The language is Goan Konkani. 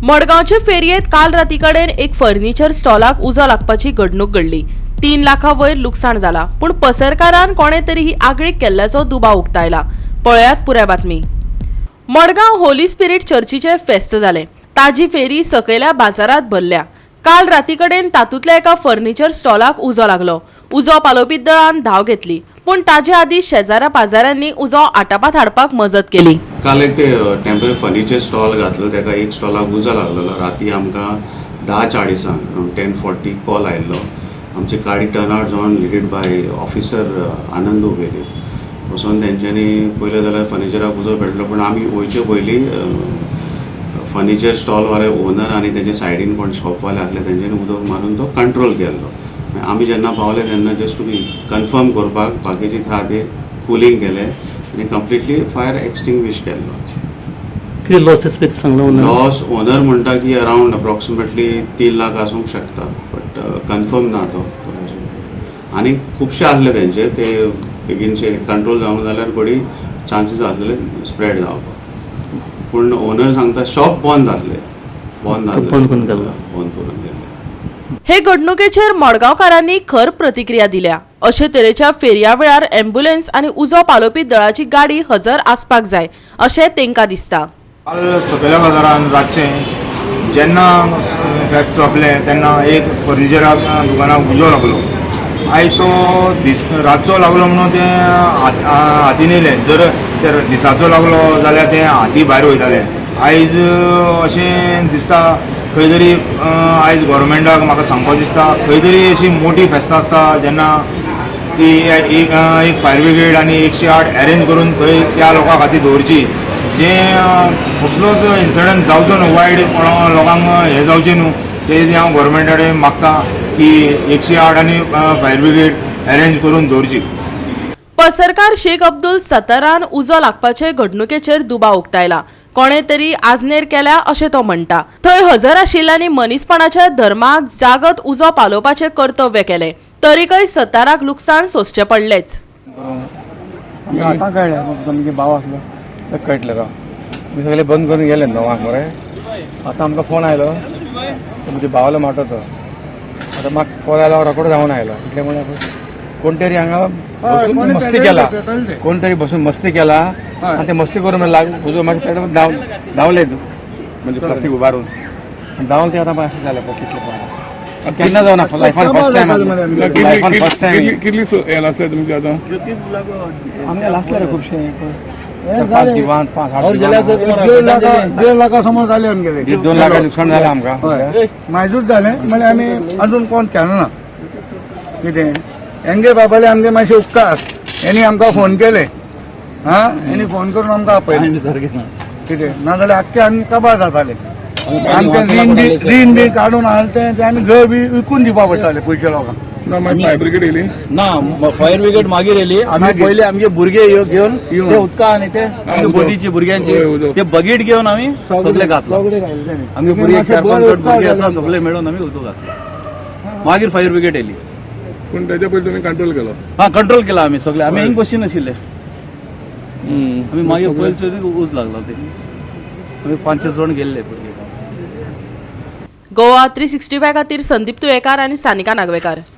मडगांवचे फेरयेंत काल राती कडेन एक फर्निचर स्टॉलाक उजो लागपाची घडणूक घडली. 3 लाखां वयर लुकसाण जाला, पूण पसरकारान कोणे तरी ही आगळीक केल्ल्याचो दुबाव उक्तायला. पळयात पुराय बातमी. मडगांव होली स्पिरिट चर्चीचे फेस्त जालें. ताजी फेरी सकयल्या बाजारात भरल्या. काल राती कडेन तातूंतल्या एका फर्निचर स्टॉलाक उजो लागलो. उजो पालोवपी दळान धांव घेतली, पूण ताजे आदीं शेजाऱ्या पाजाऱ्यांनी उजो आटापात हाडपाक मजत केली. काल एक ते टेम्पररी फर्निचर स्टॉल घातलो, ताका एक स्टॉलाक उजो लागलेलो. राती आमकां 10:40, अराउंड 10:40 कॉल आयिल्लो. आमची गाडी टर्न आवट जावन लिडीड बाय ऑफिसर आनंद उबेली वचोन तेंच्यांनी पयलें जाल्यार फर्निचराक उजो पेटलो. पूण आमी वयचे पयलीं फर्निचर स्टॉलवाले ओनर आनी तेजे सायडीन कोण शॉपवाले आसले, तेंच्यांनी उदक मारून तो कंट्रोल केल्लो. आमी जेन्ना पावले तेन्ना जस्ट तुमी कन्फर्म करपाक बाकीचे आहा ते कुलींग केले आनी कंप्लिटली फायर एक्सटिंग्विश केल्लो. कितें लॉसेस बी सांगला ओनर? लॉस ओनर म्हणटा की अराउंड अप्रॉक्सिमेटली 3 लाख आसूंक शकता, बट कन्फर्म ना तो. आनी खुबशे आसले तेंचे, ते बेगीनशे कंट्रोल जावंक जाल्यार बरी चान्सीस आसलेले स्प्रेड जावपाक. पूण ओनर सांगता शॉप बंद जाल्ले, बंद तो बंद करून गेल्लो. बंद करून गेल्ले. हे घडणुकेचेर मडगांवकारांनी खर प्रतिक्रिया दिल्या. अशे तरेच्या फेरया वेळार ॲम्ब्युलन्स आनी उजो पालोवपी दळाची गाडी हजर आसपाक जाय अशें तांकां दिसता. काल सकयल्या बाजारान रातचें जेन्ना फेस्त सोंपलें तेन्ना एक फर्निचराक दुकानाक उजो लागलो. आयज तो दीस रातचो लागलो म्हणून तें हातीन येयलें. जर ते दिसाचो लागलो जाल्यार तें हाती भायर वयतालें. आयज अशें दिसता खंय तरी आयज गोवोरमेंटाक म्हाका सांगपाक दिसता, खंय तरी अशी मोटी फेस्तां आसता जेन्ना ती एक एक फायर ब्रिगेड आनी 108 अरेंज करून थंय त्या लोकां खातीर दवरची, जे कसलोच इन्सिडंट जावचो न्हू, वायट कोणा लोकांक हें जावचें न्हू. ते हांव गोवोरमेंटा कडेन मागता की 108 आनी फायर ब्रिगेड अरेंज करून दवरची. पसरकार शेख अब्दुल सत्तारान उजो लागपाचे घडणुकेचेर दुबाव उक्तायला. कोणे तरी आजनेर केल्या अशें तो म्हणटा. थंय हजर आशिल्ल्यांनी मनीसपणाच्या धर्माक जागत उजो पालोवपाचें कर्तव्य केलें, तरीकय सत्ताराक लुकसाण सोंसचें पडलेंच. आमकां आतां कळ्ळें. आमगे भाव आसलो, ताका कळटलें. राव, आमी सगळे बंद करून गेले 9 आंक मरे. आतां आमकां फोन आयलो, म्हजे भावालो माटो तो. आतां म्हाका फोन आयलो, हांव रोकडो धांवन आयलो. इतलें म्हळ्यार कोण तरी हांगा बसून मस्ती केला, कोण तरी बसून मस्ती केला आनी ते मस्ती करून लाग उजो. मागीर ते धांव धांवले, म्हणजे प्लास्टीक उबारून आनी धांवले ते. आतां अशें जालें पळय कितलें पळय. केन्ना जावना, लायफान फर्स्ट टायम, लायफान फर्स्ट टायम. कितली हे आसले तुमचे आतां? आमगे आसले रे खुबशे, पांच दिवान, पांच आठ दिवान. 1.5 लाखा, 1.5 लाखा समज जाले आमगेले. 1.5-2 लाखा नुकसान जालें आमकां. हय, मायजूच जालें. म्हणल्यार आमी अजून कोण केलो ना कितें. हेंगे बाबाले आमगे मातशे उपकार, हेणी आमकां फोन केले. हा, हेणी फोन करून आमकां आपयलें कितें, नाजाल्यार आख्खे आमी काबार जाताले. आमचें रीण बी काडून हाडलें तें, आमी घर बी विकून दिवपा पडटाले पयशे लोकांक. ना, मागीर फायर ब्रिगेड येयली? ना, फायर ब्रिगेड मागीर येयली. आमी मागीर. पयले आमगे भुरगे घेवन येवन. ते उदका आनी ते आमगे उदक. बोटीची भुरग्यांची हय, उदक. ते बगीट घेवन आमी सगळे घातलो. सगळे घातले. आमगे भुरगे चार पांच चड भुरगे आसा, सगळे मेळून आमी उदक घातलो. मागीर फायर ब्रिगेड येयली. पूण त्याच्या पयलीं तुमी कंट्रोल केलो? हा, कंट्रोल केला आमी सगळे. आमी हिंग बशी नाशिल्ले. आमी मागीर पयलीं उज लागलो ते. आमी पांच जण गेल्ले भुरगे. गोवा 365 खातीर संदीप तुयेकार आनी सानिका नागवेकार.